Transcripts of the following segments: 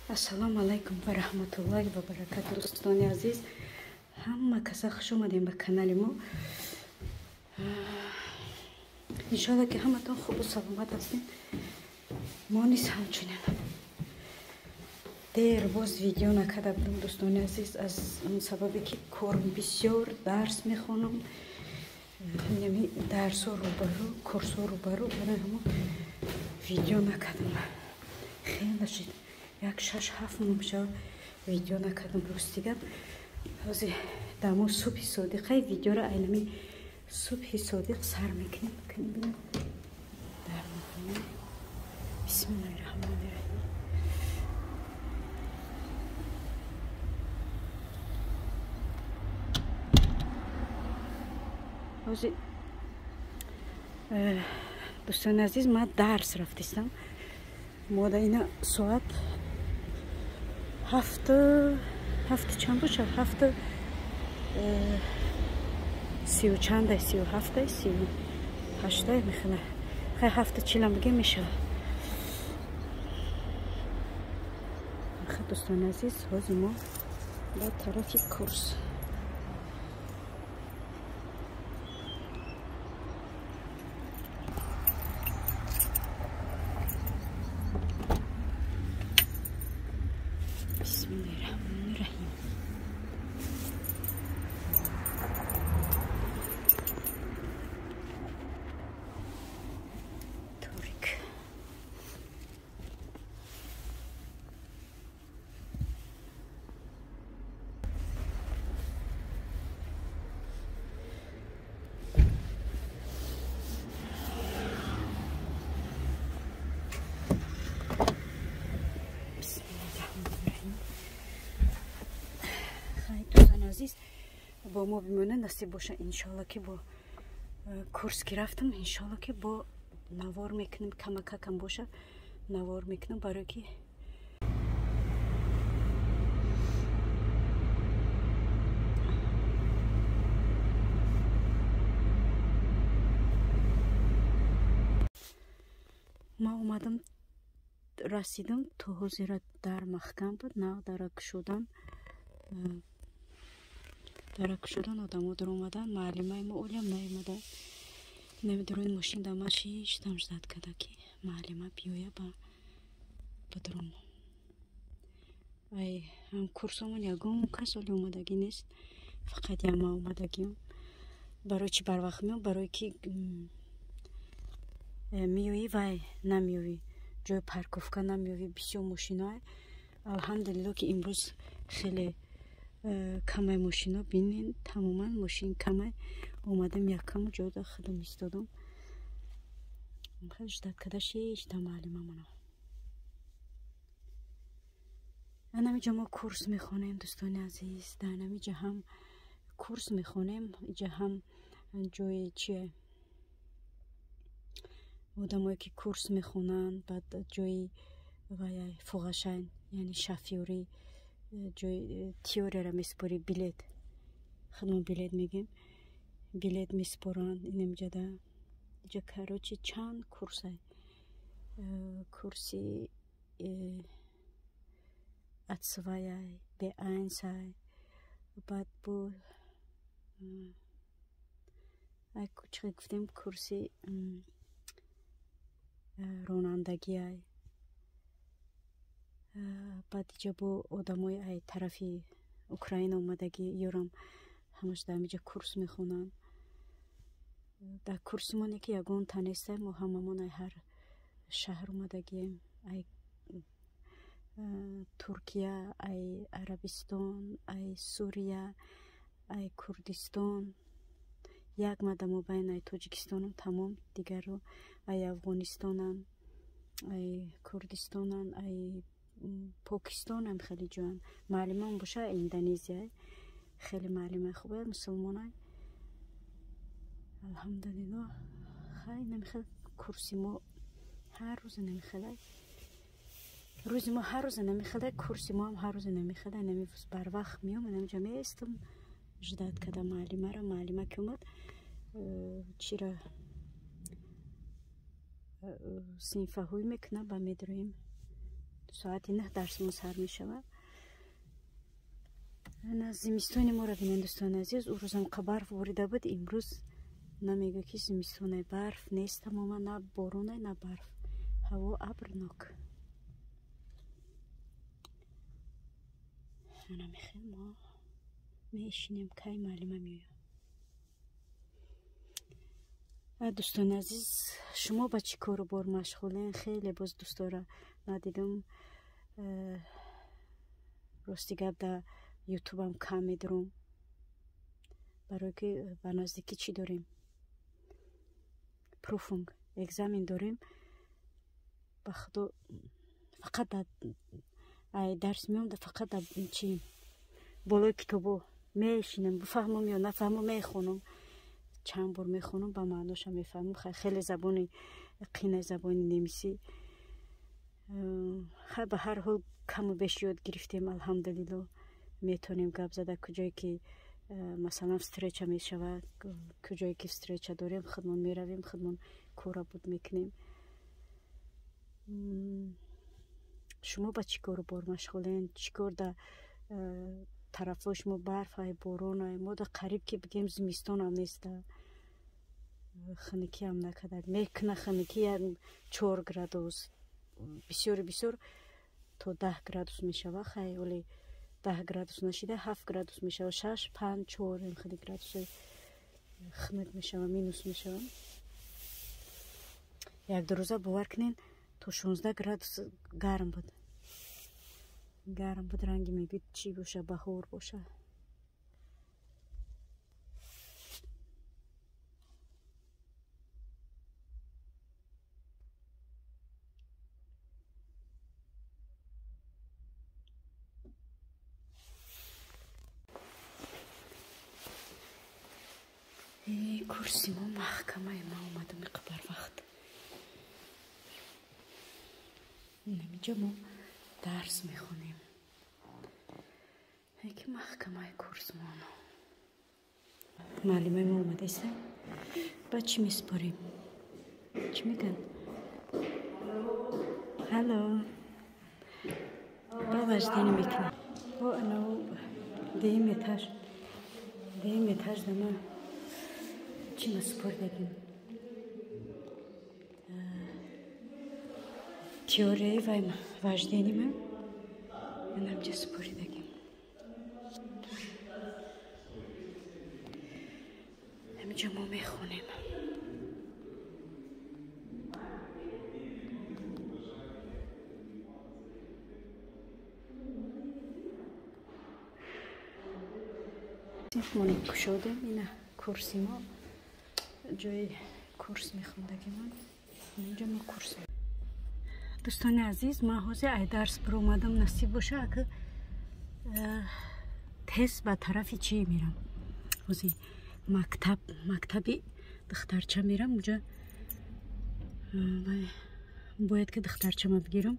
Ассалому алайкум ва раҳматуллоҳи ва баракату. Дӯстони азиз, ҳама каса хуш омадем ба канали мо. Иншоалло ки ҳаматон хубу саломат ҳастем. Мо низ ҳамчунин. Дер боз видео накарда будам, дӯстони азиз, аз он сабабе ки корм бисёр, дарс мехонам. Дарсо рӯбарӯ, курсо рӯбарӯ, барои ҳамон видео накардам. Хеле шид. Як 6-7 моҳ мешавад видео накардам, рости гап. Ҳозир дамо субҳи содиқаи видеоро айнами субҳи содиқ сар мекунем. Бинем дар мохона. Бисмиллаҳи раҳмони раҳим. Ҳозир дӯстони азиз, ман дарс рафтистам. Мода ина соат ҳафт чанд бошад? 7:30 чандай, 37-ай, 38-ай мехела. Хай 7:40 бигем мешавад. Хай дӯстони азиз, ҳозир мо ба тарафи курс. Бисмиллаҳи-раҳмони-раҳим. Торик. Азиз, бо мо бимонед, насиб боша иншоалло ки бо курс ки рафтам, иншоалло ки бо навор мекунем, камакакам боша навор мекунам, барое ки ман омадам, расидам, то ҳозира дар маҳкам буд, нав дара кушодан. Дара кушодан, одамо даромадан, муаллимаи мо олиам наомада. Намедурои мошин да ман шиштам ждат карда ки муаллима биёя ба даром. Ай ҳам курсомон ягон кас оли омадагӣ нест, фақат яма омадагиам. Барои чӣ барвақт меом? Барое ки меоӣ вай намеёвӣ, ҷои парковка намеёвӣ, бисёр мошиноа. Алҳамдулилло ки имрӯз хеле камай мошино бинен, тамоман мошин камай. Омадам якам ҷода худам истодам. Ждат карда шишта муаллимамона. Анамиҷа мо курс мехонем, дӯстони азиз. Дар анамиҷа ҳам курс мехонем, иҷа ҳам ҷои чие одамое ки курс мехонанд, баъд ҷои вай фуғашайн, яъне шафёрӣ, ҷои теорияро месупорӣ, билет, худмон билет мегем, билет месупоранд инамиҷада. Иҷа короче чанд курсай, курси А2-яй, Б1-ай, баъд бо чӣ гуфтем, курси ронандагиай. Баъд иҷа бо одамои ай тарафи Украина омадагӣ, ёрам ҳамаш дар ҳамиҷа курс мехонанд. Дар курсимоне ки ягон та нестай, мо ҳамамон ай ҳар шаҳр омадагием, ай Туркия, ай Арабистон, ай Сурия, ай Курдистон, як мада мобайн ай Тоҷикистонам тамом, дигарро ай Афғонистонам, ай Курдистонам, ай Покистонам хеле ҷоянд. Муаллимам боша Индонезия, хеле муаллимаи хубе, мусулмонай. Алҳамдулилло, хай намихел курси мо ҳар рӯза намихелай. Рӯзи мо ҳар рӯза намихелай, курси мо ҳам ҳар рӯза намихелай. Намивӯз барвақт меом, намиҷа меистам, ждат карда муаллимаро. Муаллима ки омад, чира синфаҳӯй мекуна, ба медроем. Соати 9 дарсмон сар мешавад. Ана зимистони моро бинед, дӯстони азиз. Ӯ рӯзам қа барф борида буд, имрӯз намегӯ ки зимистонай, барф нест тамоман, на боронай, на барф. Ҳаво абрнок. Ана мехел мо мешинем, кай муаллима меояд. Дӯстони азиз, шумо ба чӣ кору бор машғулен? Хеле боз дӯстора надидам. Рости гап, да ютубам кам медурам, барое ки ба наздикӣ чӣ дорем? Prüfung, экзамен дорем. Ба худо, фақат ай дарс меом, фақат чи болои китобо мешинам, бифаҳмам ё нафаҳмам, мехонам. Чанд бор мехонам, ба маъноша мефаҳмам. Хеле забони қинай, забони немисӣ. Ба ҳар ҳол каму беш ёд гирифтем, алҳамдулилло. Метавонем гап зада, куҷое ки масалан встреча мешавад, куҷое ки встреча дорем, худмон меравем, худмон кора буд мекунем. Шумо ба чӣ кору бор машғулен? Чӣ кор да тарафҳои шумо? Барфай, боронай? Мо да қариб ки бигем зимистонам неста, хунукиам накарда. Мекуна хунукӣ 4 градус, бисёри бисёр то 10 градус мешава. Хай, оли 10 градус нашида, 7 градус мешава, 6, 5, 4 хеле градуси хунук мешава, минус мешава. Як ду рӯза, бовар кунед, то 16 градус гарм буд. Гарм буд, ранги мегӯд чӣ боша, баҳор боша. Курси мо маҳкамае. Ма омадам иқа барвақт. Инамиҷа мо дарс мехонем. Яки маҳкамаи курсмон. Муаллимаи мо омадаиста. Ба чӣ месупорем? Чӣ мегӯянд? Ҳало, ба вождение мекунем. О, анау дуюм этаж. Дуюм этаж дама чӣ насупоридагим? Теорияи вай вождение ма анамҷа супоридагим. Ҳаминҷо мо мехонем. Синфмони кушодем. Ина курси мо, ҷои курс мехондагимон. Инҷо мо курс. Дӯстони азиз, ман ҳозир ай дарс биромадам. Насиб боша, ака тез ба тарафи чӣ мерам? Ҳозир мактаб, мактаби духтарча мерам. Уҷа бояд ки духтарчама бигирам.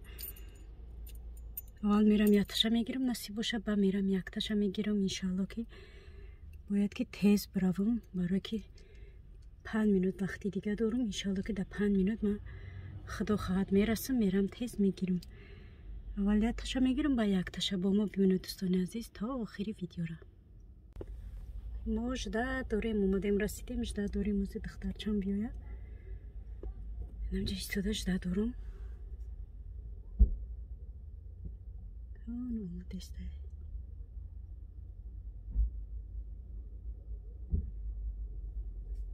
Аввал мерам якташа мегирам, насиб боша, ба мерам якташа мегирам. Иншоалло ки бояд ки тез биравам, барое ки 5 минут вақти дига дорам. Иншоалло ки дар 5 минут ман, худо хоҳад, мерасам, мерам, тез мегирам. Аввал якташа мегирам, ба якташа. Бо мо бимонед, дӯстони азиз, то охири видеора. Мо жда дорем, омадем, расидем, жда дорем ози духтарчам биёяд. Инамҷа истода жда дорам. Он омадаиста.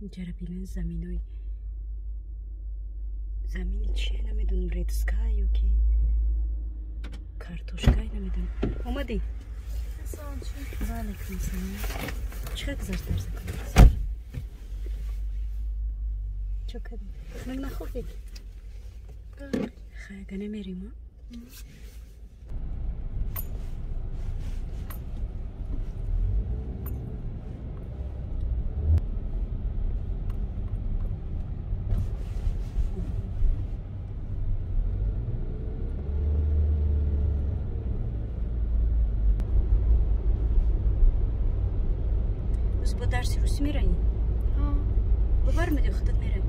Инҷара бинед, заминои замини чие намедонам, редиска ё ки картошкай, намедонам. Омадӣ? Ва алайкум ассалом. Чӣ хел гузашт дарса? Чо кардӣ? Хунук нахӯрдӣ? Хай, ага намерим, а? Бо дарси русӣ меравӣ? Бо бармедӣ, худат меравӣ?